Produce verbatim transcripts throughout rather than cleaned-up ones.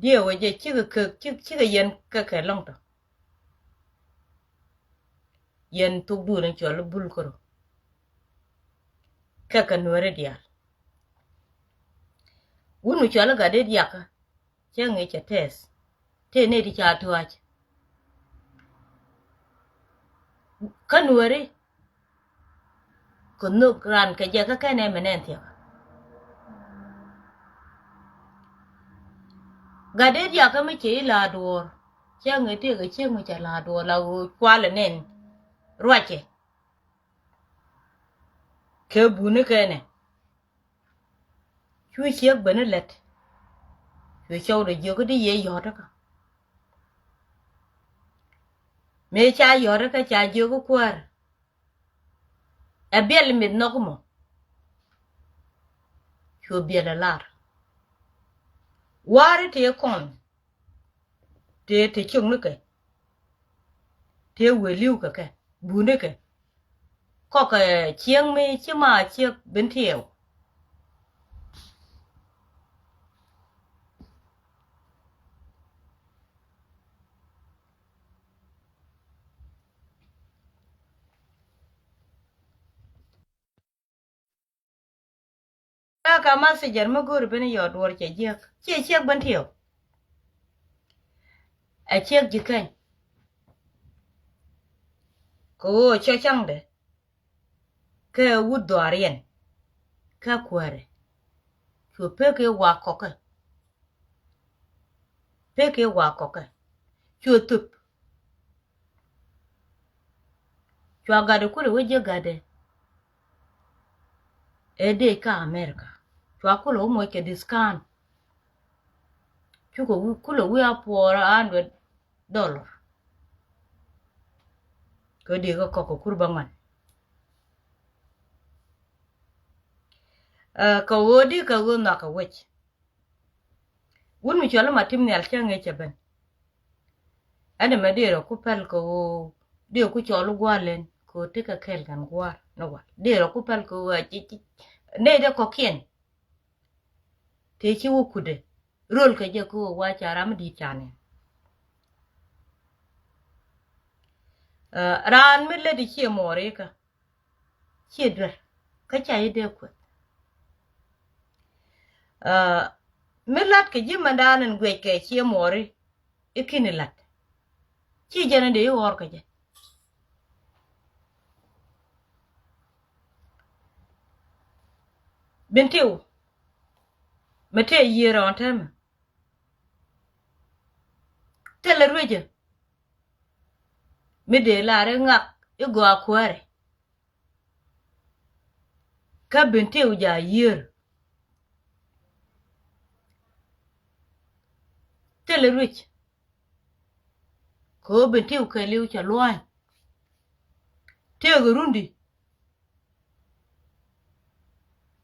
Diɛ wä jɛ cikɛ kek, cik, cikɛ yɛn kɛ kɛ lɔŋ tɔ. Yɛn thok duun in cɔl i̱ bul kärɔ. Kɛ kɛ nuɛri diaal. Wun mi cɔl i̱ gat i̱ diakä. Cä ŋi̱i̱c cɛ tɛth tëë nɛy ti ca tua̱a̱c. Kä nuääri kɛ nhök raan kɛ jɛ kä kɛn ɛmɛ nɛn thia̱k. Gat dee diakä mi cɛ i̱ la̱a̱ duɔ̱ɔ̱r. Cä ŋi̱i̱c tëëkɛ ciek mi cɛ la̱a̱ duɔ̱ɔ̱r la ɣöö cualɛ nɛn ruacɛ. Kɛ buni kɛnɛ. Cu ciek ben i̱ lät. Cu cɔw dee jiök i̱ di yɛ yɔ̱ɔ̱t ikä. Mëë ca yɔ̱ɔ̱t ikä ca jiök i̱ kuäär. Ɛ biɛl mith nhɔk mɔ. Cu biɛl ɛ lar. Wa̱a̱ri tëë kɔn. Tëë te ciöknikɛ. Tëë wëë li̱w kɛ kɛ bunikɛ. Kɔkɛ cieŋ mi ci ma ciek bin tiɛɛw. Ɛ ka message mi go̱o̱ri ben yɔ duɔr cɛ jiäk ciɛ ciek ben tiɛw. Ɛ ciek ji̱ keny. Kɛ ɣöö cɔ caŋdɛ kɛ wut dhɔaariɛn kä kuäärɛ. Cuɛ pek i̱ wa kɔkɛ. Pek i̱ wa kɔkɛ. Cuɛ thup. Cua gatdɛ kulɛ wä ji̱ gatdɛ. Ɛ dee kä America cua kulɛ wä moc kɛ discount. Cukɛ kulɛ wi̱i̱ a puɔɔr a hundred dollar. Kɛ dee kä kɔk kɛ kur bä ŋuan. Kɛ ɣöö di kɛ ɣöö nhɔakɛ wec. Wun mi cɔl i̱ ma tim nhial cä ŋi̱eec cɛ ben. Ɛn ɛmɛ dee rɔ ku pɛl kɛ ɣöö dee ku cɔl i̱ gua̱a̱r len kɛ ɣöö tekɛ kɛɛl kɛn gua̱a̱r ni wal dee rɔ ku pɛl kɛ ɣöö a ci ci nɛy dee kɔ̱kiɛn. Tëë ci wä kutdɛ röl kɛ jɛ kɛ ɣöö wa ca ram mi di̱i̱t ca nɛn. Raan mi lät i̱ ciɛ mɔɔr ikä. Ciɛ duer kä ca i̱ dee kueth. Mi lat kɛ ji̱ mɛndan in guiec kɛ ciɛ muɔri i̱ ki̱ni lat. Ci jɛn in dee i̱ ɣɔr kɛ jɛ. Bin tiw mi tëë yiëër ɔn täämɛ. Thilɛ ruecä mi dee lar i̱ ŋak i̱ gɔaa kuäärɛ. Kä bin tiw ja yiër. Thilɛ ruec. Kɛ ɣöö bin tiw kɛɛliw cɛ lua̱a̱ny. Tëëkɛ rundi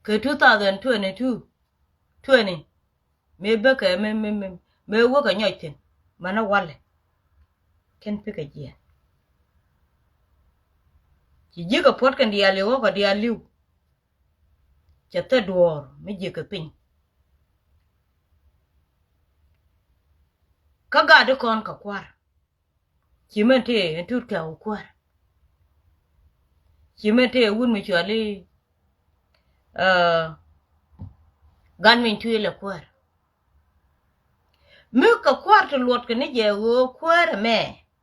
kɛ two thousand twenty-two, twenty. Mëë bäkɛ mëë, mëë, mëë, mëë wäkɛ nyɔc thi̱n. Mänä walɛ. Kɛn pikɛ jiɛn. Ci ji̱kɛ puɔ̱t kɛn diaal i̱ ɣɔ̱kɛ diaal li̱w. Cɛ thil duɔ̱ɔ̱r mi jiäkɛ piny. Kä gat di kɔn kɛ kua̱r. Ci mɛn tëë ɛn tut kɛ wä kuäär. Ci mɛn tëë wut mi cuali, ɛ, gan min cuël ɛ kuäär. Mi kɛ kuäär ti luɔt kɛ ni jɛ ɣöö kuäär ɛmɛ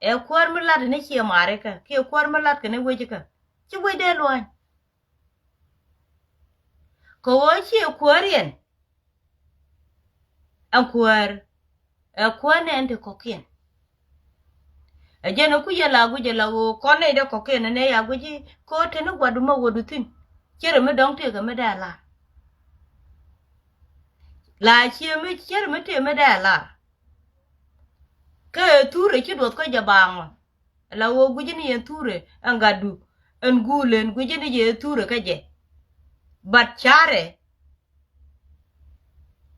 ɛ kuäär mi lat ni ciɛ marikä kiɛ kuäär mi lat kɛ ni wec kä. Ci wec dee luany. Kɛ ɣöö ciɛ kuäär yɛn. Ɛn kuäär ɛ kuäär nɛn ti kɔ̱kiɛn. Ɛ jɛn ɛ ku yɛ la guic ɛ la ɣöö kɔn nɛy dee kɔ̱kiɛn ɛ nɛy a guic i̱ kɛ ɣöö teni gua̱du ma wädu thi̱n. Cierɛ mi dɔ̱ŋ tëëkɛ mi dee a lar. La ciɛ mi cierɛ mi tëë mi dee a lar. Kä ɛ thurɛ ci duɔth kä jɛ baaŋ ɔ. La ɣöö gui̱cä ni yɛn thurɛ ɛn gatdu ɛn guulɛ ɛn gui̱cä ni yɛ thurɛ kä jɛ. But carɛ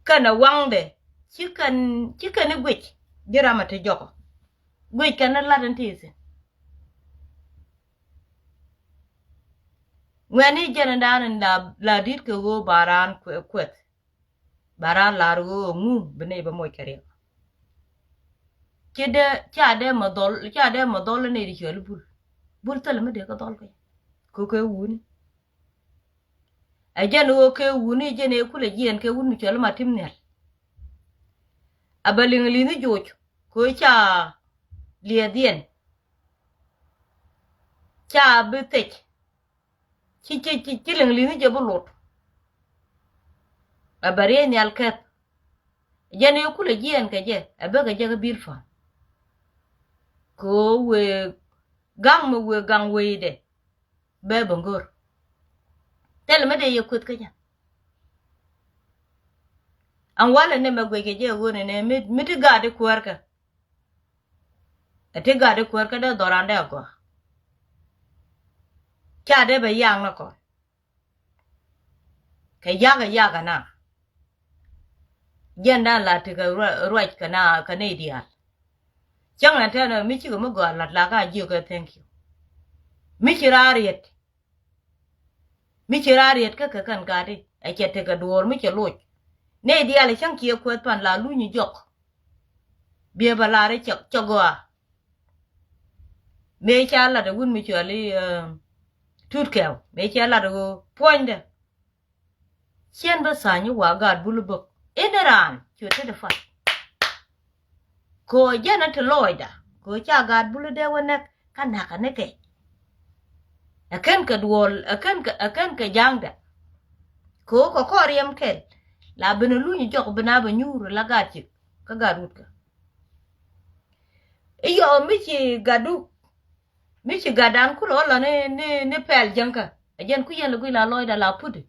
kɛnɛ waŋdɛ ci kɛn ci kɛn i̱ guic ji̱ ramɛ ti jɔkɔ. Guic kɛn i̱ lat in ti thi̱n. Ŋuɛ̈ni jɛn in daan in la la di̱t kɛ ɣöö ba raan kuɛ- kuɛth. Ba raan lar ɣöö ŋu bi nɛy bä moc kɛ riɛk. Ci dee ca dee ma dhɔl ca dee ma dhɔl ni di cɔl bul. Bul thil mi dee kä dhɔl kɛ. Ko kɛ wuni. Ɛ jɛn ɣöö kɛ wuni jɛn ɛ kulɛ jiɛn kɛ wun mi cɔl ma tim nhial. A bɛ liŋ li̱ni joc ko ca liɛth yɛn. Ca bi thec. Ci ci ci ci liŋ li̱ni jɛ bi lot. A bɛ riey nhial kɛp. Jɛn i̱ kulɛ jiɛɛn kɛ jɛ ɛ bek kɛ jɛ kä bil fam. Kɛ ɣöö wëë gaŋ mi wëë gaŋ wëëdɛ bɛ bä ŋör. Thilɛ mi dee yɛ kueth kä jɛ. Ɛn walɛ ni mɛ guic kɛ jɛ ɣöö ni nɛ mi ti gaat i̱ kuäärkä. Ɛ ti gat i̱ kuäär kä dee dhɔran dee agɔa. Ca dee bɛ yaŋ ni kɔn. Kɛ yak ɛ yak ɛ na. Jiɛn dan la ti kɛ ruac kɛ na kɛ nɛy diaal. Cäŋ ɛn tɛn ɛ mi cikɛ mi gɔaa lat la ka jiök ɛ thank you. Mi ci raar yet. Mi ci raar yet kä kɛ kɛn gat i̱ ɛ cɛ tekɛ duɔɔr mi cɛ loc. Nɛy diaal ɛ cäŋ ciɛ kuɛth pan la luny jɔk. Biɛ bɛ lar i̱ cɛ gɔaa. Mëë ca lat ɛ wun mi cuali tut kɛw mëë ca lat ɛ ɣöö puɔ̱nydɛ. Ciɛn bä tha̱a̱ny i̱ wa gaat bul i̱ bäk in i̱ raan cuɛ tetdɛ fat. Kɛ ɣöö jɛn ɛ ti lɔɔcda kɛ ɣöö ca gaat bul i̱ dee wä näk kä na̱kä ni kɛ. Ɛ kɛn kɛ duɔl ɛ kɛn kɛ ɛ kɛn kɛ ja̱a̱ŋdɛ. Kɛ ɣöö kɛ kɔn riɛm kɛl la ben ɛ luny jɔk ben a bɛ nyuur la gaat cik kä gaat wutkä. I̱ yɔɔ mi ci gatdu mi ci gatdan kulɛ ɣä la ni ni ni pɛl jäŋkä. Ɛ jɛn ku yɛn lɛ guic la lɔcda la put i̱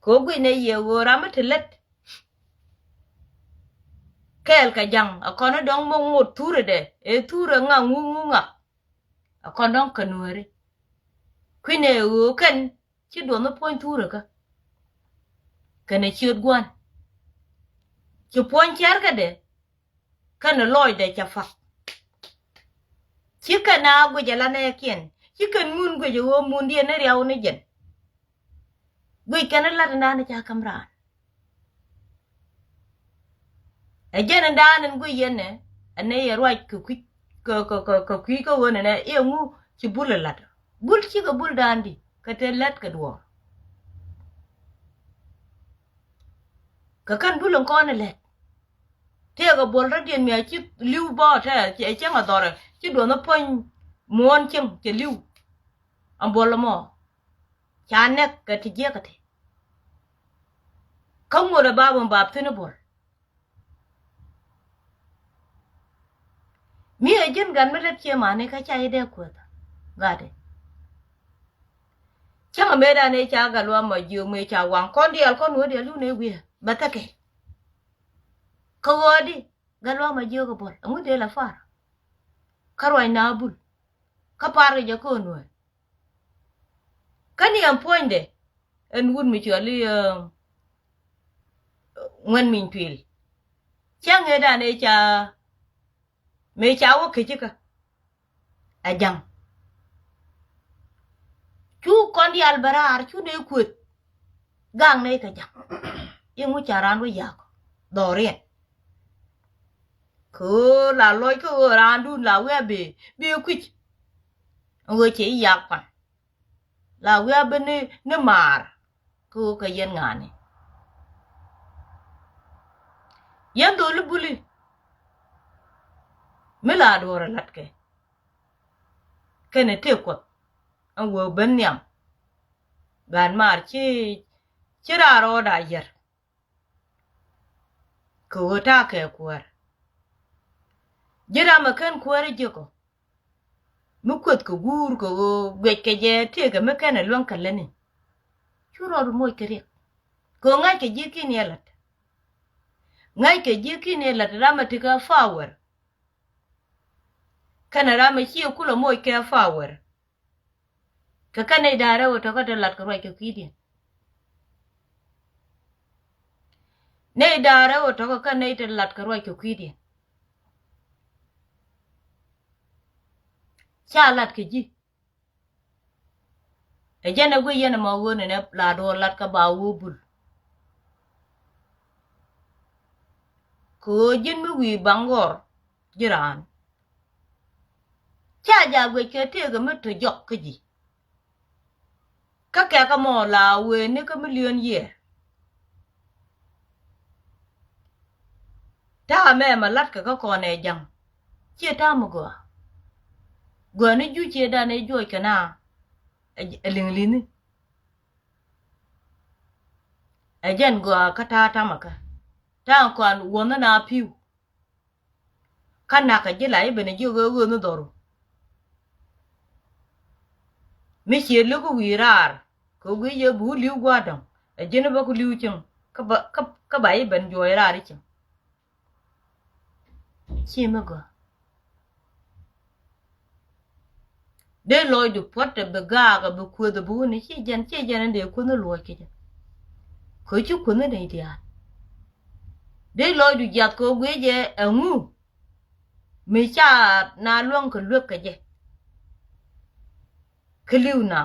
kɛ ɣöö guic nɛ yɛ ɣöö ram mi ti lät. Kɛɛl kɛ ja̱ŋ ɛ kɔn i̱ dɔ̱ŋ mok ŋot thurɛ dɛ ëë thurɛ ŋa ŋu ŋu ŋa. Ɛ kɔn dɔ̱ŋ kɛ nuääri kui̱nɛ ɣöö kɛn ci duɔth ni puɔ̱ny thurɛ kä. Kɛnɛ ciöt gua̱n ci puɔ̱ny cɛr kädɛ. Kɛnɛ lɔcdɛ cɛ pa̱k. Ci kɛn a guic ala nɛɛkiɛn ci kɛn ŋun guic ɛ ɣöö mundiɛn ni riaw ni jɛn. Guic kɛn lat indan ca käm raan. Ɛ jɛn indan in guic yɛn ɛ ɛ nɛy ɛ ruac kɛ kui̱c kɛ kɛ kɛ kui̱c kä ɣöö nɛnɛ iɛ ŋu ci bul ɛ lat. Bul cikɛ bul da̱a̱n di kɛ te lät kɛ duɔ̱ɔ̱r. Kɛ kɛn bul in kɔn ɛ lät. Tëëkɛ buɔl rɔ̱diɛn mi a ci li̱w bɔɔtɛ ɛ cäŋ a dhɔrɛ ci duɔth ni puɔ̱ny muɔ̱ɔ̱n cäŋ cɛ li̱w. Ɛn buɔl ɛmɔ ca nɛk kɛ ti jiäkä ti. Kä ŋot ɛ bap ɛn bap thi̱n i̱ buɔl. Mi ɛ ji̱n gat mi lät cië mani kä ca i̱ dee kuäth gatdɛ. Cäŋ ɛ mëëdan ëë ca gat luam ma jiök mëë ca waŋ kɔn diaal kɔn wä diaal wun ëë wi̱i̱ bɛ thäkɛ. Kä ɣöödi gat luam ma jiök ɛ buɔl ɛŋu dee la par. Kä ruac na bul kä par kɛ jɛ ko̱o̱n wä. Kä ni ɛn puɔ̱nydɛ ɛn wut mi cuali ŋuɛn miny tuil. Cäŋ ëëdan ëë ca mëë ca wä kecikä. Ɛ ja̱ŋ cu kɔn diaal bɛ raar cu nɛy kuëth. Gaŋ nɛy kɛ ja̱ŋ iŋu ca raan wä yak dhɔriɛn. Kɛ ɣöö la lɔc kä ɣöö raandun la wi̱i̱ a bëë bëë kui̱c. Ɣöö cɛ i̱ yak pan la wi̱i̱ a ben ni maar. Kä ɣöö kɛ yɛn ŋa̱a̱ni yɛn dholi buli mi la duɔ̱ɔ̱r ɛ latkɛ. Kɛnɛ tëë kuɔth ɛn wee ben nhiam. Gaat maar ci ci raar ɣɔɔda yär. Kɛ ɣöö ta̱a̱ kɛ kuäär ji̱ ram ɛ kän kuäär ji̱ kɔ. Mi kueth kɛ guur kɛ ɣöö guɛc kɛ jɛ tëëkɛ mi kɛn ɛ luäŋ kɛ lätni. Cu rɔɔdu moc kɛ riɛk kɛ ɣöö ŋa̱ckɛ ji̱ ki̱n yɛ la̱t. Ŋa̱ckɛ ji̱ ki̱n yɛ la̱t ram ɛ ti̱kä power. Kɛnɛ ram ɛ ciɛ kulɛ moc kɛ power. Kɛ kɛn nɛy da̱a̱r rɛw ɛ tɔ̱kä te lat kɛ ruac kɛ kui̱diɛn. Nɛy da̱a̱r rɛw ɛ tɔ̱kä kɛn nɛy te lat kɛ ruac kɛ kui̱diɛn. Ca lat kɛ ji̱ ɛ jɛn ɛ guic yɛn ɛmɔ ɣöö nɛnɛ la duɔ̱ɔ̱r lat kɛ ba ɣöö bul. Kɛ ɣöö ji̱n mi wi̱i̱ baŋ gɔr ji̱ raan. Ca jaak guic kɛ tëëkɛ mi te jɔk kä ji̱. Kä kɛk ɛmɔ la wen ni kä million year. Ta̱a̱ mɛ mɛ la̱tkɛ kä kɔn ɛ ja̱ŋ. Ciɛ ta̱a̱ mi gɔaa. Gɔaa ni juc ciɛ dan ɛ juɔc kɛ na ɛ liŋ li̱ni. Ɛ jɛn gɔaa kä ta̱a̱ tamɛ kä ta̱a̱ kɔn wuɔ̱nh na pi̱w. Kä nakä ji̱ la i̱ ben jiök ɣöö ɣöönh dhɔru. Mi cië li̱w kä wi̱i̱ raar kɛ gui̱c yɛ bi wä li̱w gua̱a̱r dɔ̱ŋ. Ɛ ji̱n bä ku li̱w cieŋ kä ba, kä, kä ba i̱ ben juɔc raar i̱ cieŋ. Ci mi gɔaa. Dee lɔcdu puɔ̱t ɛ bi gaak ɛ bi kueth ɛ bi wuni ci jɛn ci jɛn ɛn dee kueth ni luɔc kɛ jɛ. Kɛ ci kueth ni nɛy diaal. Dee lɔcdu jiath kɛ guic jɛ ɛŋu. Mi ca na luäŋ kɛ luek kɛ jɛ. Kä li̱w na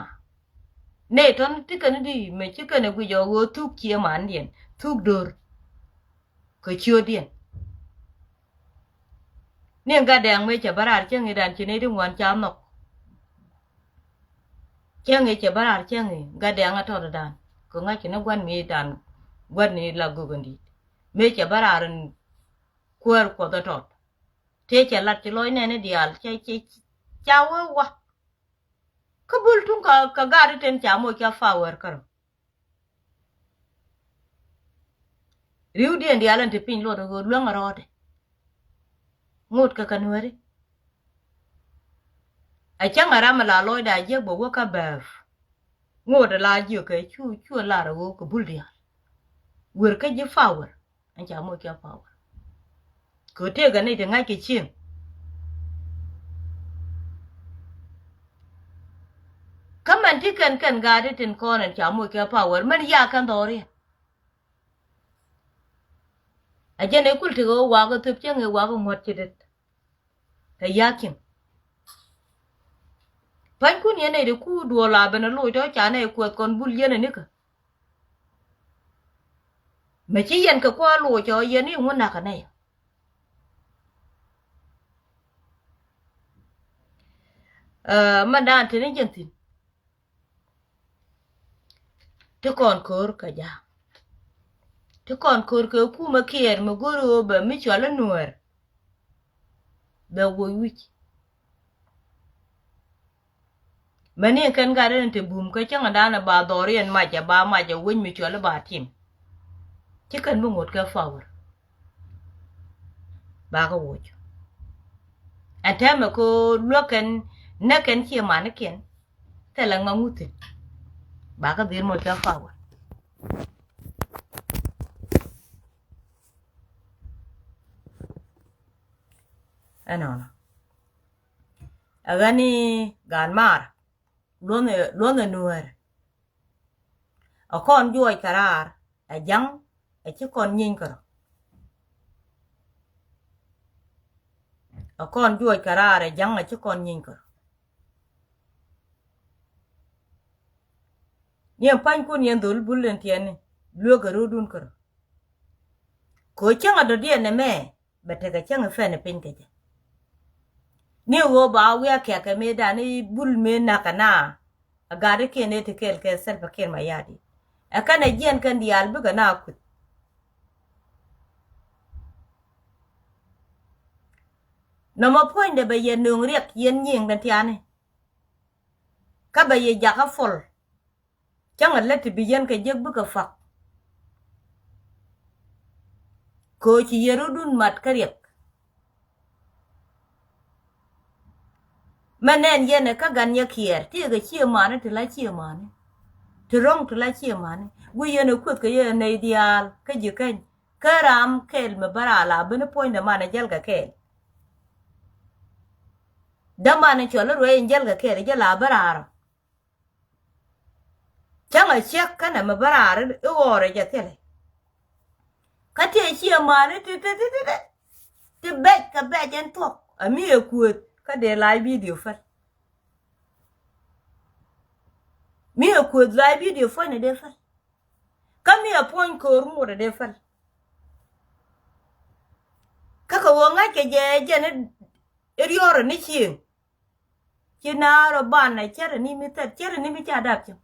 nɛy tɔn ti kɛn di mi ci kɛn ɛ guic ɛ ɣöö thuk ciɛ mandiɛn thuk do̱r. Kɛ ciötdiɛn. Ni gat dɛŋ mëë cɛ bä raar cäŋ i̱ dan ci nɛy ti ŋuan ca nhɔk. Cäŋ i̱ cɛ bä raar cäŋ i̱ gat dɛŋ a tɔt i̱ dan kɛ ŋa̱c kɛ ni gua̱n mi dan gua̱n ni la gök in di̱i̱t. Mëë cɛ bä raar in kuäär kuɔth a tɔt. Tëë cɛ lat ci lɔc nɛn i̱ diaal cɛ cɛ ca wee wa. Kä bul tuŋ kä gat i̱ ten ca moc ca fa wɛr kärɔ. Ri̱wdiɛn diaal ɛn ti piny luɔt ɣöö luäŋ rɔɔdɛ. Ŋot kɛ kɛ nuääri. Ɛ cäŋ ɛ ram ɛ la lɔcda jiäk bɛ wä kä bɛɛp. Ŋot ɛ la jiäk kɛ cu cu ɛ lar ɛ ɣöö kɛ bul diaal. Wer kä ji̱ power. Ɛn ca moc kɛ power. Kɛ tëëkɛ nɛy ti ŋa̱ckɛ cieŋ. Kä mɛn ti kɛn kɛn gaat ti tin kɔn ɛn ca moc kɛ power mɛn ya kɛn dhɔriɛn. A jɛn ɛ kul ti ɣä wakä thöp cäŋ ɛ wakä ŋuɔ̱t ci det. Kɛ ya̱ki̱n. Pa̱nykun yɛn nɛy ti ku duɔl a ben a loc tɔ ca nɛy kuɛth kɔn bul yɛn ɛ nikä. Mɛ ci yɛn kɛ kua̱r loc ɔ yɛn i̱ ŋun nakä nɛy. Ɛ, mɛ daan tini jɛn thi̱n. Ti kɔn ko̱r kɛ ja̱a̱ŋ. Ti kɔn ko̱r kɛ kumɛ kiɛɛr mi go̱r ɣöö bɛ mi cual i̱ nuäär. Bɛ woc wi̱c. Mɛ ni kɛn gat in te bum kä cäŋ dan ba dhɔriɛn mac ɛ ba mac ɛ wec mi cual i̱ ba tim. Ci kɛn bi ŋot kɛ power. Ba kä woc. Ɛn tɛmɛ ko luäk kɛn nɛ kɛn cie manikiɛn. Thilɛ ŋa ŋuthin. Ba kä dhil moc kɛ power. Ɛnɔnɔ. Ɛ ɣän i̱ gaan maar. Luɔ̱nɛ, luɔ̱nɛ nuäär. Ɛ kɔn juɔc kɛ raar ɛ ja̱ŋ ɛ ci kɔn nyieeny kärɔ. Ɛ kɔn juɔc kɛ raar ɛ ja̱ŋ ɛ ci kɔn nyieeny kärɔ. Ni ɛn pa̱nykun yɛn dhol bul in tiɛni lueek ɛ ro̱o̱dun kärɔ. Kɛ ɣöö cäŋ a dɔ̱diɛn nɛmɛ bɛ tekɛ cäŋ ɛ pɛn ɛ piny kɛ jɛ. Ni ɣöö ba wiak kiak kɛ mëëdan i̱ bul mëë nakä na. A gat ikiɛn ëë ti kɛɛl kɛ Salva Kiir Mayardit. Ɛ kɛn ɛ jiɛn kɛn diaal bikɛ na kuth. Nɔmɔ puɔ̱nydɛ bɛ yɛ nööŋ riɛk yɛn nyiëëŋ kɛ tiani. Kä bɛ yɛ jakä puɔl. Cäŋ a lät ti bi yɛn kɛ jek bikɛ puak. Kɛ ɣöö ci yɛn rɔ̱dun mat kä riɛk. Mɛ nɛn yɛn ɛ kä gan nyɛ kiɛɛr ti kɛ ciëmani ti la ciëmani. Ti ro̱ŋ ti la ciëmani guic yɛn ɛ kueth kɛ yɛn ɛ nɛy diaal kä ji̱ keny. Kä ram kɛɛl mi bä raar la ben i̱ puɔ̱nydɛ man ɛ jäl kɛ kɛɛl. Däman in cɔl i̱ ruɛy in jäl kɛ kɛɛl i̱ jɛ la bä raar ɔ. Cäŋ a ciek kɛnɛ mi bä raar i̱ ɣɔɔr ɛ jɛ thilɛ. Kä ti ɛ ciëmani ti ti ti ti ti bɛc kɛ bɛc ɛn thuɔ̱k ɛ mi ɛ kuëth kä dee la bidio päl. Mi ɛ kuëth la bidio päl ni dee päl. Kä mi ɛ puɔ̱ny köör ŋot ɛ dee päl. Kä kɛ Kɛ ɣöö ŋa̱ckɛ jɛ jɛn i̱ riɔrɛ ni cieŋ. Ci naar ɔ banɛ cärɛ ni mi thɛt, cärɛ ni mi ca dap cieŋ.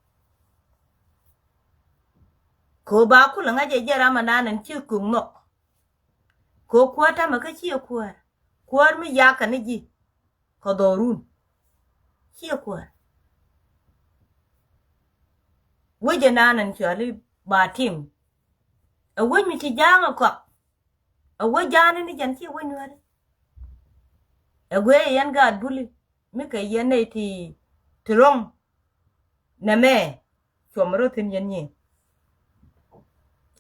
Kɛ ɣöö ba kulɛ ŋa̱c jɛ jɛ ram ɛ naan ɛn ci kuŋ nhɔk. Kɛ ɣöö kuäär tamɛ kä ciɛ kuäär. Kuäär mi yakä ni ji̱ kɛ dhɔrun. Ciɛ kuäär. Wec ɛ naan ɛn cuali ba tim. Ɛ wec mi ci ja̱a̱ŋ ɛ kɔak. Ɛ wec ja̱a̱ni ni jɛn ciɛ wec nuääri. Ɛ guiɛ yɛn gaat buli mi kɛ yɛn nɛy ti, ti ro̱ŋ. Nɛmɛ cuɔmɛ rɔ thi̱n yɛn nyiŋ.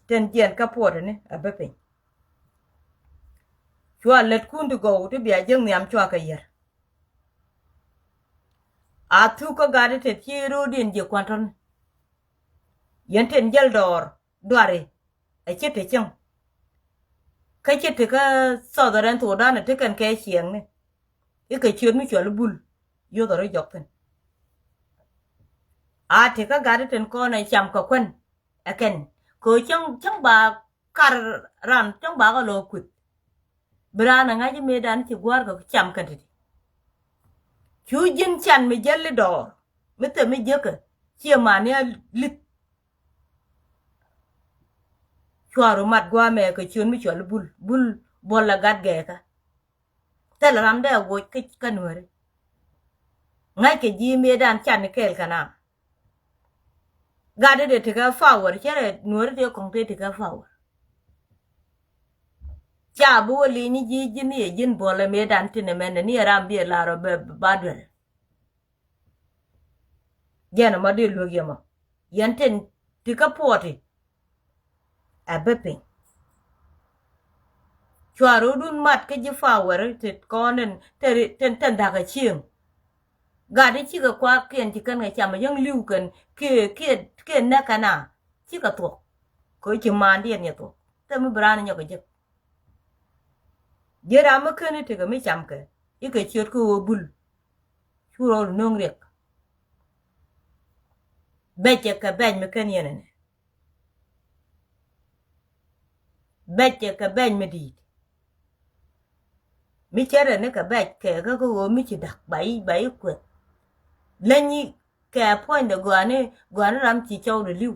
Tin jiɛn kä puɔtɛni a bä piny. Cua lät kun ti gɔw ti bia jiäk nhiam cua kɛ yär. A thuk kä gat itet ci ro̱o̱diɛn jiɛ kuan tɔ̱ni. Yɛn tin jäl dɔɔr duari. Ɛ ci ti cieŋ. Kä ci ti kä Southern Sudan ti kɛn kɛ cieŋni. I̱ kɛ ciöt mi cuɔl i̱ bul. Yothɛ rɔ jɔk thi̱n. A ti kä gat itin kɔn ɛ cam kɛ kuän. Ɛ kɛn kɛ cäŋ, cäŋ ba kar ran, cäŋ ba kɛ lɔ kueth. Bi raan ɛ ŋa̱c i̱ mëëdan ci gua̱a̱r kɛ cam kɛn ti̱ti̱. Cu ji̱n can mi jäl i̱ dɔɔr mi thɛm mi jiäkä. Ciɛ mani a li̱th. Cuaru mat gua̱a̱mɛ kɛ ciöt mi cuɔl i̱ bul, bul buɔl ɛ gat gɛɛkä. Thil ram dee a woc kä, kä nuääri. Ŋa̱ckɛ ji̱ mëëdan can ni kɛɛl kɛ na. Gat dee dee tekä power, cɛ rɛ nuääri tëë kɔŋ tëë tekä power. Ca bi wä li̱ny ji̱ ji̱n ni yɛ ji̱n buɔlɛ mëëdan tin ɛmɛn ni yɛ ram bi yɛ lar ɔ bɛ ba duer. Jɛn ɛmɔ dee luek yɛ mɔ. Yɛn tin ti kä puɔti. Ɛ bä piny. Cua ro̱dun mat kä ji̱ power ti kɔn tin, tin, tin, tin dhakä cieŋ. Gat i̱ cikɛ kuakiɛn ci kɛn kɛ cam yäŋ li̱w kɛn kiɛ, kiɛ, kiɛ nɛk kɛn a cikɛ thuɔk. Kɛ ci maandiɛn yɛ thuɔk. Thɛm mi bi raan nyɔk kɛ jek. Ji̱ ram mi ken i̱ tekɛ mi camkɛ i̱ kɛ ciöt kä ɣöö bul. Cu rɔɔd no̱o̱ŋ riɛk. Bɛc kɛ bɛc mi ken yɛn ɛnɛ. Bɛc kɛ bɛc mi di̱i̱t. Mi cärɛ ni kɛ bɛc kɛ kä kä ɣöö mi ci da̱k ba i̱, ba i̱ kueth. Leny i̱ kɛ puɔ̱nydɛ gɔaa ni, gɔaa ni ram ci cɔwdɛ li̱w.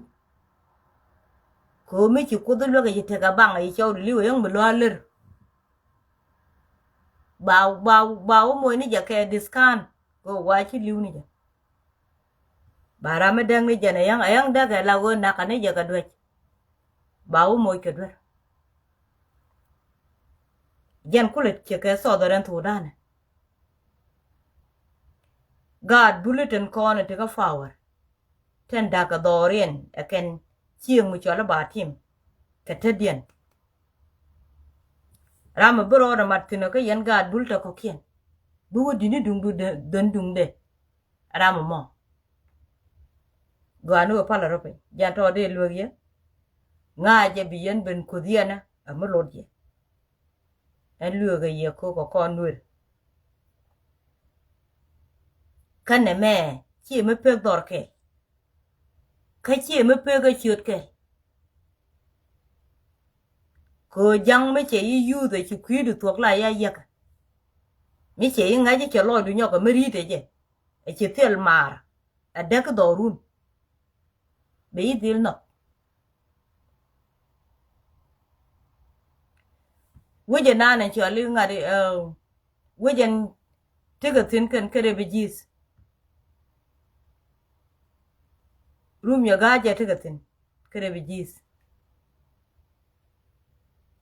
Kɛ ɣöö mi ci kuoth i̱ luäk i̱ ci tekɛ baŋ i̱ cɔwdɛ li̱w i̱ yäŋ mi lua̱a̱ lär. Ba, ba, ba wä moc ni jɛ kɛ discount kɛ ɣöö wa ci li̱w ni jɛ. Ba ram mi däk ni jɛn ɛ yäŋ, ɛ yäŋ däk ɛ la ɣöö nakä ni jɛ kɛ duäc. Ba wä moc kɛ duer. Jɛn kulɛ cɛ kɛ Southern Sudan. Gaat buli tin kɔn ti kä power. Tin da̱k kɛ dhɔriɛn ɛ kɛn cieŋ mi cɔl i̱ ba tim. Kɛ tetdiɛn. Ram mi bi rɔɔdɛ mat thi̱n ɔ kä yɛn gaat bul tɛ kɔ̱kiɛn. Bi wä di̱t ni duŋdu dhän duŋdɛ. Ram ɛmɔ. Gɔaa ni wä palä rɔ piny jɛn tɔ dee luek yɛ. Ŋa̱cɛ bi yɛn ben kuth yɛn ɛ mi lot yɛ. Ɛn lueekä yɛ ko̱k kɛ kɔn nuer. Kä nɛmɛ ciɛ mi pek dhɔr kɛl. Kä ciɛ mi pek ɛ ciöt kɛl. Kɛ ɣöö ja̱ŋ mi cɛ yi yuuth ɛ ci kui̱du thuɔ̱k la ya yäkä. Mi cɛ yi ŋa̱c cɛ lɔcdu nyɔk ɛ mi ri̱t ɛ jɛ. Ɛ ci thil maar. Ɛ däk dhɔrun. Bɛ yi dhil nhɔk. Wecɛ nan ɛ cɔal i̱ ŋa̱t i̱, wecɛ tekɛ thi̱n kɛn kɛ refugees. Rum yɛ ga̱a̱c jɛ tekɛ thi̱n kɛ refugees.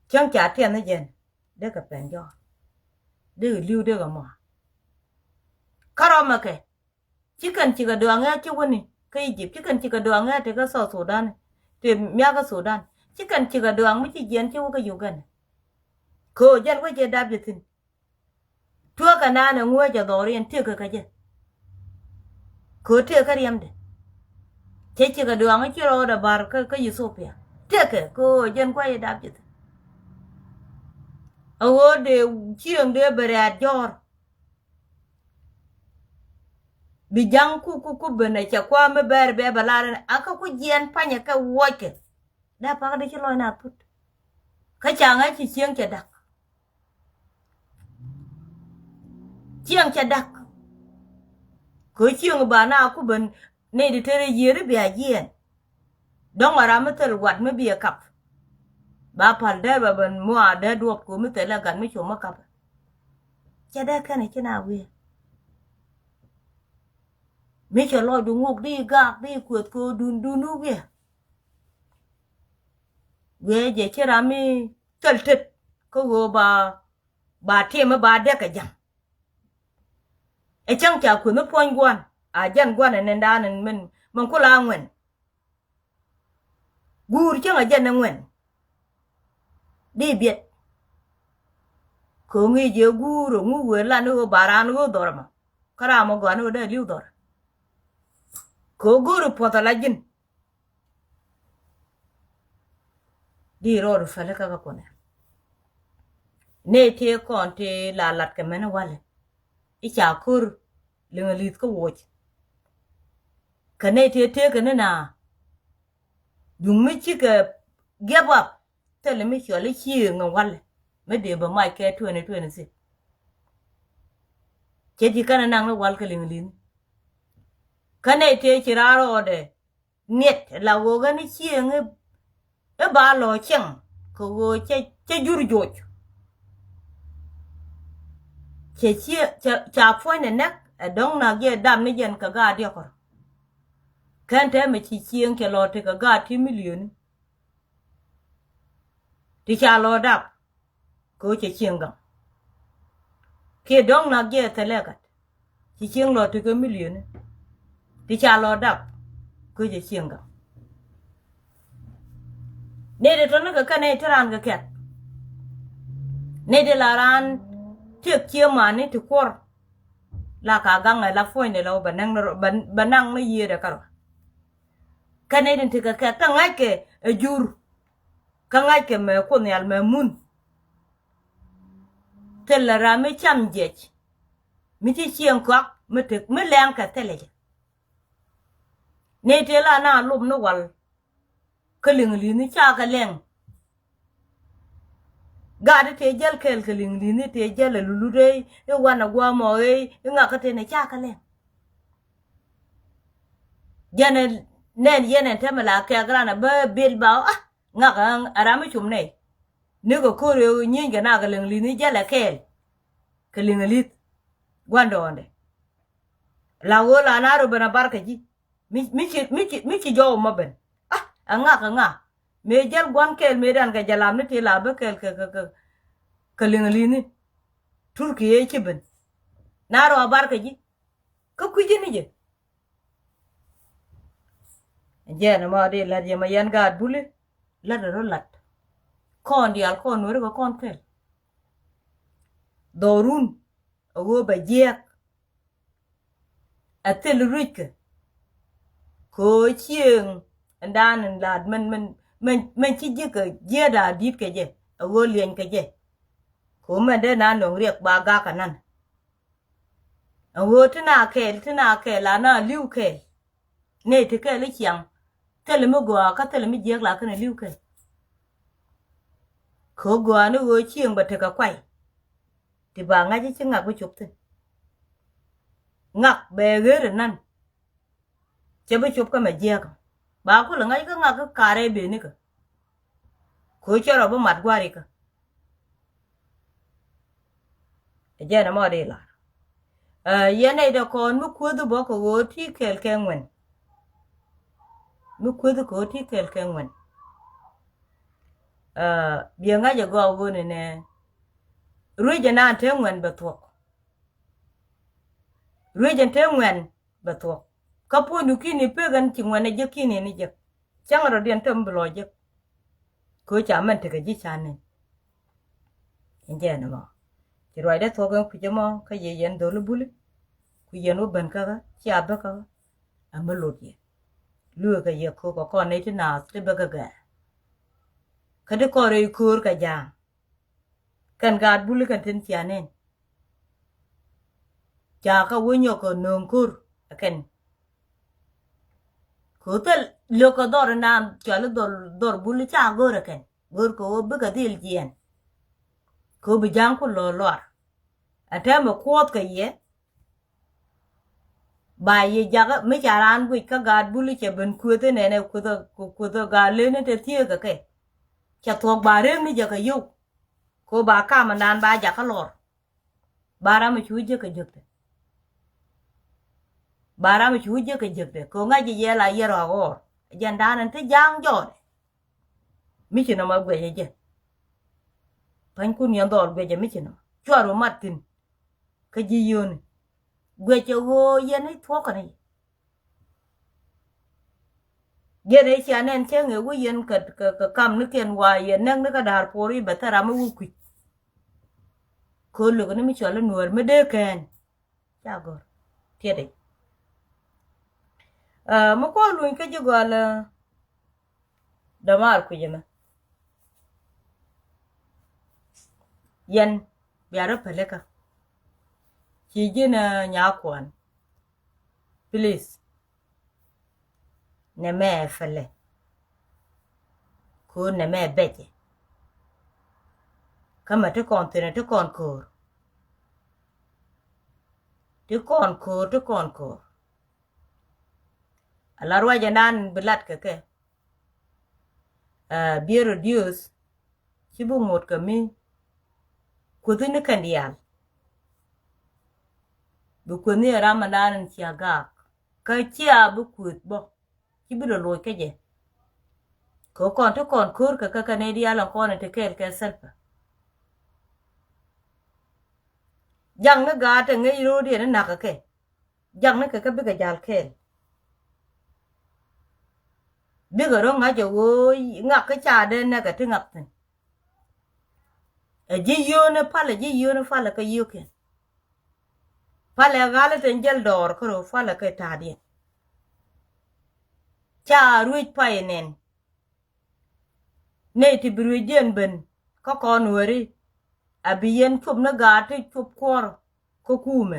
Cäŋ ca tiɛn ni jɛn. Dekɛ pɛn jɔɔr. Dekɛ li̱w dekɛ mɔa. Kä rɔmɛ kɛ. Ci kɛn cikɛ duaŋ ɛ ci wäni kä Egypt, ci kɛn cikɛ duaŋ ɛ ti kä South Sudan, ti miakä Sudan. Ci kɛn cikɛ duaŋ mi ci jiɛn ci wä kä Uganda. Kɛ ɣöö jɛn wä jɛ dap jɛ thi̱n. Tuɔɔkɛ naan ɛ ŋuäcɛ dhɔriɛn tëëkɛ kä jɛ. Kɛ ɣöö tëëkɛ riɛmdɛ. Cɛ cikɛ duaŋ ci rɔɔdɛ bar kä, kä Ethiopia. Tëëkɛ kɛ ɣöö jɛn kua̱c ɛ dap jɛ thi̱n. A ɣöö dee cieŋ dee bɛ rɛ̈ɛ̈t jɔ̱ɔ̱r. Bi ja̱ŋ ku, ku, ku ben ɛ cɛ kua̱r mi bɛɛr bɛ bɛ lar ɛn a kä ku jiɛn panyɛ kɛ wuɔckɛ. Dee pak di ci lɔc na put. Kä ca ŋa̱c ci cieŋ cɛ dak. Ciɛŋ cɛ da̱k. Kɛ cieŋ ba na ku ben nɛy ti te rɛy yiëëri bia jiɛɛn. Dɔ̱ŋ a ram mi thil wat mi bi ɛ kap. Ba pal dee ba ben mua dee duɔp ku mi thil ɛ gat mi com mi kap. Cɛ dee kɛn ci na wiee. Mi cɛ lɔcdu ŋuk di gak di kueth kɛ dun dun wiee. Wiee jɛ ci ram mi thil tet kä ɣöö ba, ba tiɛm mi ba dee kɛ ja̱ŋ. Ɛ cäŋ ca kueth mi puɔ̱ny gua̱n a jɛn gua̱n ɛ nɛn da̱a̱n min, min kula ŋuɛn. Guur cäŋ a jɛn ɛ ŋuɛn. Di biɛt. Kɛ ŋi̱i̱c ɛ guur ɛ ŋu wëë lan i̱ ɣöö ba raan ɣöö dhɔr ɛmɔ. Kä ram ɔ gɔaa ni ɣöö dee li̱w dhɔr. Kɛ ɣöö go̱o̱ri puɔth ala ji̱n. Di rɔɔdu päli kä kä kuɔnɛ. Nɛy tëë kɔn tëë la lat kɛ mɛn walɛ. I̱ ca ko̱r liŋ li̱th kä woc. Kɛ nɛy tëë tëë kɛ ni na. Duŋ mi cikɛ give up. Thilɛ mi cuali cieŋ ɛ walɛ mi dee bɛ mac kɛ twenty twenty six. Cɛ ti kɛn ɛ naŋ ni wal kɛ liŋ li̱th. Kä nɛy tëë ci raar rɔɔdɛ. Niet la ɣöö ɣän cieŋ i̱ ba lɔ cieŋ kɛ ɣöö cɛ, cɛ jur joc. Cɛ cie, cɛ, ca puɔ̱ny nɛ nɛk ɛ dɔ̱ŋ nak jɛ dam ni jɛn kɛ gaat diɔkɔr. Kɛn tɛmɛ ci cieŋ cɛ lɔ tekɛ gaat ti milioni. Ti ca lɔ dap. Kɛ ɣöö cɛ cieŋ gaŋ. Kiɛ dɔ̱ŋ nak jɛ thilɛ gat. Ci cieŋ lɔ tekɛ milioni. Ti ca lɔ dap. Kɛ ɣöö cɛ cieŋ gaŋ. Nɛy ti tɔ̱ni kɛ kɛn nɛy ti raan kɛ kɛ̈t. Nɛy ti la raan tiek cie mani ti kuɔr. La ka gaŋ ɛ la puɔ̱nydɛ la wä bɛ naŋ ni rɔ, bɛ, bɛ naŋ ni yiëëdɛ kärɔa. Kɛn nɛy ti ti kɛ kɛ̈t kä ŋa̱ckɛ ɛ jur. Kä ŋa̱ckɛ mɛ Kuoth Nhial mɛ mun. Thilɛ ram mi cam jiɛc. Mi ci cieŋ kɔak mi tek mi lɛŋ kɛ thilɛ jɛ. Nɛy tëë la na lop ni wal. Kä liŋ li̱ni ca kɛ lɛŋ. Gaat i̱ tëë jäl kɛɛl kɛ liŋ li̱ni tëë jäl ɛ lulut ëë i̱ wanɛ gua̱a̱mɔ ëë i̱ ŋakä tëë nɛ ca kɛ lɛŋ. Jɛn ɛ nɛn yɛn ɛn tɛmɛ la kɛɛk ran ɛ bä bil ba ɔ ah ŋakä ɛ ram mi cum nɛy. Ni kɛ ko̱r ëë nyieny kɛ na kɛ liŋ li̱ni jäl ɛ kɛɛl. Kɛ liŋ ɛ li̱th gua̱ndɔɔndɛ. La ɣöö la na rɔ ben a bar kɛ ji̱. Mi, mi ci, mi ci, mi ci jɔw mɔ ben. Ah, a ŋa, a ŋa. Mëë jäl gua̱n kɛɛl mëë dan kɛ jɛ lam ni ti la bä kɛɛl kɛ, kɛ, kɛ, kɛ liŋ li̱ni. Turki ëë ci ben. Na rɔ a bar kɛ ji̱. Kä kui̱ ji̱ ni jɛ. Jɛn ɛmɔ di lat yɛ ma yɛn gaat buli. Lat rɔ lat. Kɔn diaal kɔn nuɔri kɛ kɔn kɛɛl. Dhɔrun. A ɣöö bɛ jiɛk. A thil ruickɛ. Kɛ ɣöö cieŋ ɛn daan in laat mɛn, mɛn, mɛn, mɛn ci ji̱ kɛ jiɛɛt a di̱t kɛ jɛ. A ɣöö liɛny kɛ jɛ. Kɛ ɣöö mɛn dee na nöŋ riɛk ba gak kɛ nan. A ɣöö ti na kɛɛl, ti na kɛɛl, a na li̱w kɛɛl. Nɛy ti kɛɛl i̱ ciaŋ. Thilɛ mi gɔaa kä thilɛ mi jiɛk la kɛn a li̱w kɛɛl. Kɛ ɣöö gɔaa ni ɣöö cieŋ bɛ tekɛ kuay. Ti ba ŋa̱c i̱ ci ŋak bi cop thi̱n. Ŋak bɛ ɣer inan. Cɛ bi cop kä mɛ jiɛkä. Ba kulɛ ŋa̱c kä ŋak kä karɛ benikä. Kɛ ɣöö cɛ rɔ bi mat gua̱rikä. Ɛ jɛn ɛmɔ di lar. Ɛ, yɛn nɛy dɛ kɔn mi kuäthi bä kɛ ɣöö ti kɛɛl kɛ ŋuɛn. Mi kuäthi kɛ ɣöö ti kɛɛl kɛ ŋuɛn. Ɛ, biɛ ŋa̱c ɛ gɔaa ɣöö ni nɛ. Ruec ɛnan te ŋuɛn bɛ thuɔ̱k. Ruec ɛn te ŋuɛn bɛ thuɔ̱k. Kä puɔ̱nydu ki̱ni pek ɛn ci ŋuɛn ɛ jek ki̱ni ni jek. Cäŋ rɔ̱diɛn tem bi lɔ jek. Kɛ ɣöö ca mɛn tekɛ ji̱ ca nɛn. Ɛn jɛn ɛmɔ. Ci ruacdɛ thuɔ̱k ɛn kui̱c ɛmɔ kä yɛ yɛn dho̱li buli. Ku yɛn wä ben käkä cia bäkä. Ɛ mi lot yɛ. Lueekä yɛ köök kɛ kɔn nɛy ti naath ti bäkä gɛɛ. Kä ti kɔn rɛy köör kɛ ja̱a̱ŋ. Kɛn gaat buli kɛn tin cia nɛn. Ca kä wä nyɔk kɛ nööŋ ko̱r ɛ kɛn. Kɛ ɣöö thil liök kɛ dhɔr inan cɔal i̱ dhɔr, dhɔr buli ca go̱r ɛ kɛn. Go̱r kɛ ɣöö bikɛ dhil jiɛɛn. Kɛ ɣöö bi ja̱a̱ŋ ku lɔ luar. Ɛ tɛmɛ kuɔth kɛ yɛ. Ba yɛ jakä mi ca raan guic kä gaat buli cɛ ben kueth inɛnɛ kueth, kueth gaat leni te thieekä kɛ. Cɛ thuɔk ba rek ni jɛ kɛ yio̱w. Ko ba kamɛ naan ba jakä lɔr. Ba ram mi cu jek kɛ jek te. Ba ram mi cu jek kɛ jek te. Ko ŋa̱c jɛ yɛ la yɛ rɔak ɣɔr. Jɛn daanɛ ti ja̱a̱ŋ jɔɔdɛ. Mi ci nɔmɔ guɛcɛ jɛ. Pa̱nykun yɛn dhɔl guɛcɛ mi ci nɔmɔ. Cuar wä mat thi̱n. Kä ji̱ yio̱ni. Guɛcɛ ɣöö yɛn i̱ thuɔ̱kɛ ni. Yɛn i̱ cia nɛn cäŋ ɛ wä yɛn kɛ, kɛ, kɛ kam ni kɛn wa yɛn näk ni kä da̱a̱r puɔr i̱ bɛ thɛr ram i̱ wä kui̱c. Köl lök ni mi cɔl i̱ nuäär mi dee kɛn. Ca gɔ̱r. Tiɛt i̱. Ɛ, mi kuɔl luny kä ji̱ gɔal, ɛ, dämaar kui̱c ɛmɛ. Yɛn bia rɔ pälikä. Ci ji̱n, ɛ, nyakuan. Please. Nɛmɛ ɛ pälɛ. Ko̱r nɛmɛ ɛ bɛcɛ. Kä mɛ ti kɔn thi̱n ɛ ti kɔn ko̱r. Ti kɔn ko̱r, ti kɔn ko̱r. Ala ruacɛ nan bi lat kɛ kɛ. Ɛ, bi reduce. Ci bi ŋot kɛ mi kuethi ni kɛn diaal. Bi kuethi ni ram mi nan in cia gaak. Kä cia bi kueth bä. Ci bi lɔ loc kä jɛ. Kɛ kɔn ti kɔn ko̱r kɛ kɛ kɛ ni diaal in kɔn in ti kɛɛl kɛ Salva. Jaŋ ni gaat te ŋäc ro̱o̱diɛn ni nakä kɛ. Jaŋ ni kɛ kä bikɛ jal kɛɛl. Bikɛ rɔ ŋa̱c ɛ ɣöö ŋak kä ca dee nɛkɛ ti ŋak thi̱n. Ɛ ji̱ yio̱o̱ni palɛ, ji̱ yio̱o̱ni palɛ kä yio̱o̱kiɛn. Palɛ ɣali tin jäl dɔɔr kä rɔ palɛ kä ta̱a̱diɛn. Ca ruec pay nɛn. Nɛy ti bi ruecdiɛn ben kä kɔn weri. A bi yɛn cop ni gaat ti cop kuɔr kä kumɛ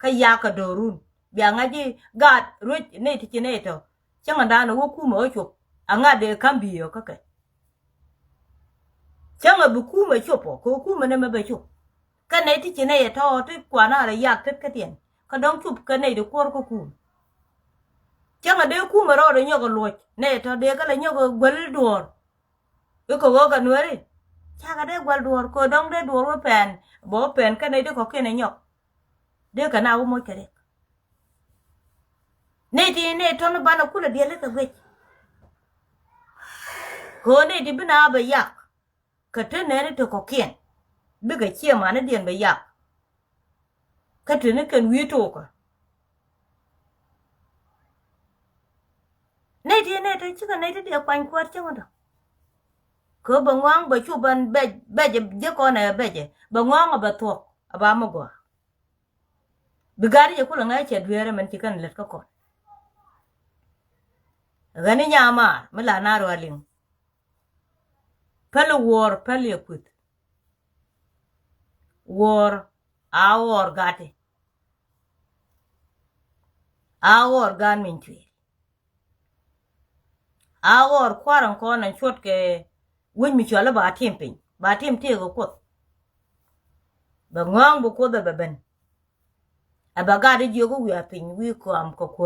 kä yakä do̱run. Bia ŋa̱c i̱ gaat ruec nɛy ti ci nɛy tɔ. Cäŋɛ da̱a̱n ɛ wä kumɛ wä cop. A ŋa̱t dee ka̱m bi̱i̱ ɔ kä kɛ. Cäŋɛ bi kumɛ cop ɔ kɛ wä kumɛ nɛmɛ bɛ cop. Kä nɛy ti ci nɛy ɛ tɔ ti kuan a rɛ yak tet kätiɛn. Kä dɔ̱ŋ cop kɛ nɛy ti kuɔr kä kumɛ. Cäŋɛ dee kumɛ rɔɔdɛ nyɔk ɛ luɔc nɛy ɛ tɔ dee kä lɛ nyɔk ɛ guäl duɔ̱ɔ̱r. I̱ kɛ ɣöö kɛ nueeri. Cakɛ dee gual duɔ̱ɔ̱r kɛ dɔ̱ŋ dee duɔ̱ɔ̱r wä pɛn. Bɛ wä pɛn kɛn nɛy ti kɔ̱kiɛn ɛ nyɔk. Dee kɛ na wä moc kɛ riɛk. Nɛy ti nɛy tɔ̱n banɛ kulɛ diɛl i̱ kɛ guic. Kɛ ɣöö nɛy ti bi na bɛ yak. Kɛ te nɛɛni ti kɔ̱kiɛn. Bikɛ ciɛ manidiɛn bɛ yak. Kä teni kɛn wi̱i̱ tokä. Nɛy ti nɛy ti cikɛ nɛy ti diɛ kuany kuäär cäŋ dɔ. Kɛ bɛ ŋɔaŋ bɛ cu bɛn bɛc bɛc ji̱ kɔn ɛ bɛcɛ bɛ ŋɔaŋ ɛ bɛ thuɔk ɛ ba mi gɔaa. Bi gat i̱ jɛ kulɛ ŋa̱c cɛ dueerä mɛn ci kɛn lät kä kɔn. Ɣän i̱ nyamaar mi la na rualiŋ. Päl i̱ wuɔɔr päl i̱ kuth. Wuɔɔr a wuɔɔr gati. A ɣɔr gaat min cuëël. A ɣɔr kua̱r in kɔn in cuɔt kɛ wec mi cuali ba tim piny ba tim tëëk kɛ kuoth. Bɛ ŋɔ̱ɔ̱ŋ bi kuoth ɛ bɛ ben. Ɛ bɛ gaat i̱ jiök i̱ wiaa piny wi̱i̱ kɔam kɛ kuoth.